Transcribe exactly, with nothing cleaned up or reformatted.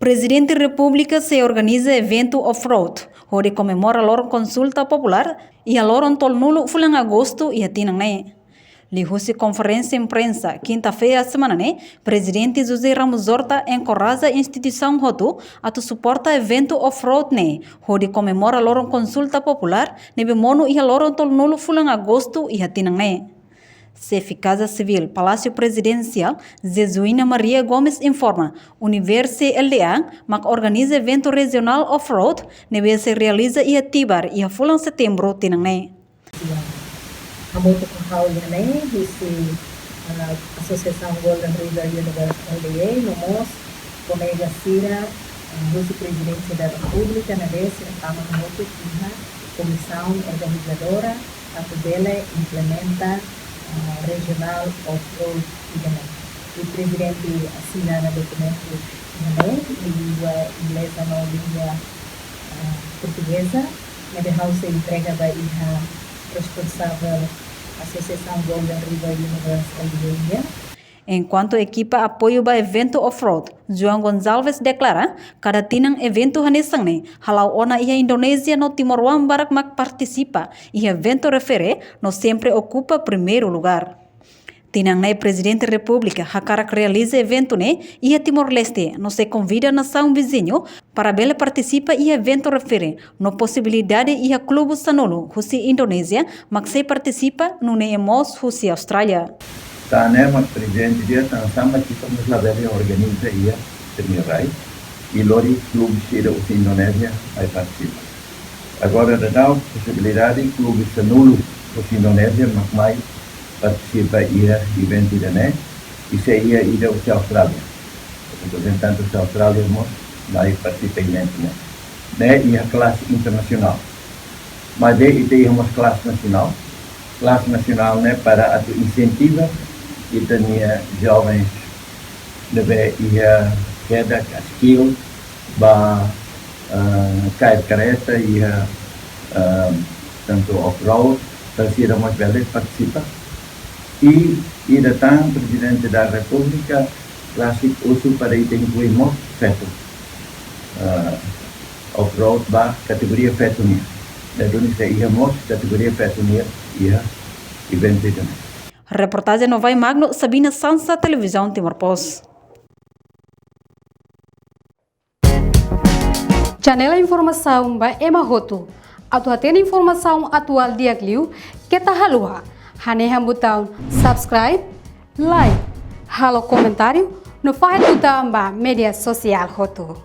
Prezidente Repúblika sei organiza eventu off-road hodi komemora loron konsulta populár iha loron tolunulu fulan Agostu iha tinan ne'e. Liuhusi konferénsia imprensa kinta-feira semana ne'e, Prezidente José Ramos Horta enkoraja instituisaun hotu atu suporta eventu off-road ne'e hodi komemora loron konsulta populár ne'ebé monu iha loron tolunulu fulan Agostu iha tinan ne'e. Xefe Kaza Sivíl Palásiu Prezidensiál, Jesuína Maria Gomes informa, Universe L D A mak organiza eventu rejionál off-road ne'ebé sei realiza iha Tibar iha fulan Setembru tinan ne'e. Hamutuk ho ha'u iha ne'e, husi, ah, Asosiasaun Golden River Universe L D A, no mós kolega sira, ah, husi Prezidénsia da Repúblika, ne'ebé sira tama hamutuk iha komisaun organizadora, atu bele implementa, ah, rejionál off-road ida-ne'e. I Prezidente asina ona dokumentu ida-ne'e, iha língua ingleza no língua, ah, portugeza, ne'ebé ha'u sei entrega ba iha responsavel Asosiasaun Golden River Universe L D A nian. Enkuantu ekipa apoiu ba eventu off-road, João Gonçalves deklara, kada tinan eventu hanesan ne'e hala'o ona iha Indonézia no timoroan barak mak partisipa iha eventu refere no sempre okupa primeiru lugár. Tinan ne'e Prezidente Repúblika hakarak realiza eventu ne'e iha Timor-Leste no sei konvida nasaun viziñu para bele partisipa iha eventu refere no posibilidade iha klube sanulu husi Indonézia mak sei partisipa nune'e mós husi Austrália. Tan ne'e mak Prezidente dehan, tan sá mak ita mós labele organiza iha Temirai i lori klube sira husi Indonézia mai partisipa. Agora daudaun posibilidade klube sanulu husi Indonézia mak mai partisipa iha eventu ida-ne'e, i sei iha ida husi Austrália. Reprezentante husi Austrália mós mai partisipa iha eventu ne'e. Ne'e iha klase internasionál. Maibé ita iha mós klase nasionál. Klase nasionál ne'e para atu insentiva ita-nia jovens ne'ebé iha kedas ka skill ba, ah, kaer karreta iha, ah, tantu off-road, para sira mós bele partisipa. I ida tan Prezidente da Repúblika rasik husu para ita inklui mós feto, ah, off-road ba kategoria feto nian. Ne'e duni sei iha mós kategoria feto nian iha eventu ida-ne'e. Reportajen Novai Magno, Sabina Sansa, Televizaun Timor Post. Janela informasaun ba ema hotu. Atu hatene informasaun atuál di'ak liu, keta haluha hanehan butaun subscribe, like, halo komentáriu, no fahe tutan ba média sosiál hotu.